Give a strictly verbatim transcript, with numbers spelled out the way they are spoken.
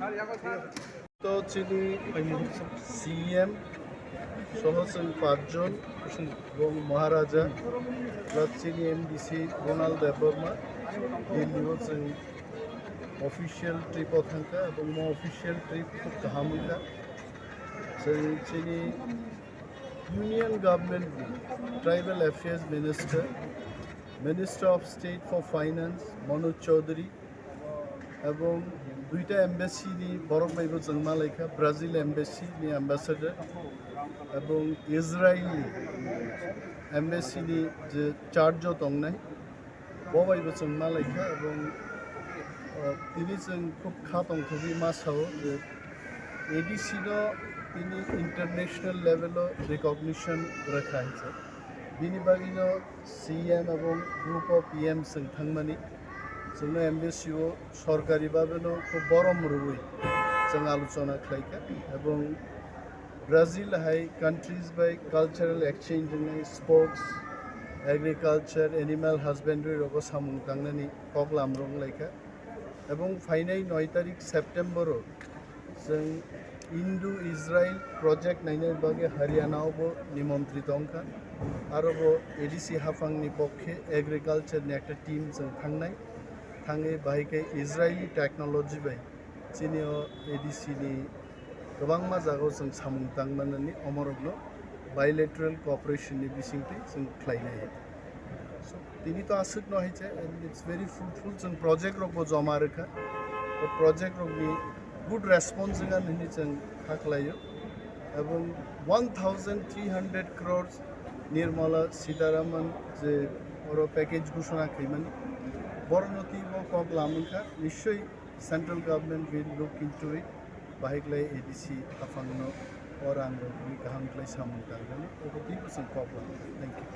To chini C M soho chwng pachjon, bo Maharaja, plus chini M D C Ronald Debbarma, Delhi o chwng official trip o thangkha, ebong mo official trip khub kaham wngkha. Chwng chini Union Government ni Tribal Affairs Minister, Minister of State for Finance Manoj Chaudhary, ebong duita embassy ni borok bai bo chwng malaikha, Brazil embassy ni ambassador ebong Israel ni embassy ni je charge o tongnai, bo bai bo chwng malaikha ebong, uh, tini chwng khub kha tongthogwi ma sao je A D C no tini international level o recognition rwkha hinse. Bini bagwino C M ebong group of P M chwng thangmani, chwngno embassy o sorkari babeno khub borom rwui chwng alochona khlaikha ebong Brazil hai countries bai cultural exchange wngnai, sports, agriculture, animal husbandry rogo samung tangnani koklam rwnglaikha. Ebong phainai noi tarik September o chwng Indo-Israel project nainani bagwi Haryana o bo nimontri tongkha. Aro bo A D C haphangni pokhe agriculture ni ekta team chwng thangnai. Thangwi bahai khe Israeli technology bai chini o A D C ni kwbangma jagao chwng samung tangmanani omorokno bilateral cooperation ni bisingtwi chwng khlainai. So, tini to aswkno hai se, and it's very fruitful, chwng project rokbo joma rwkha. O project rokni good response wngkha hinwi chwng kha khlaio. Ebong one thousand three hundred crores Nirmala Sitharaman je oro package ghoshona khaimani, borokno twibo kok lamwngkha, nischoi central government will look into it, bahai khlai A D C haphangno o rang rokni kaham khlai samung tangnani, obo twibo chwng kok lamwngkha. Thank you.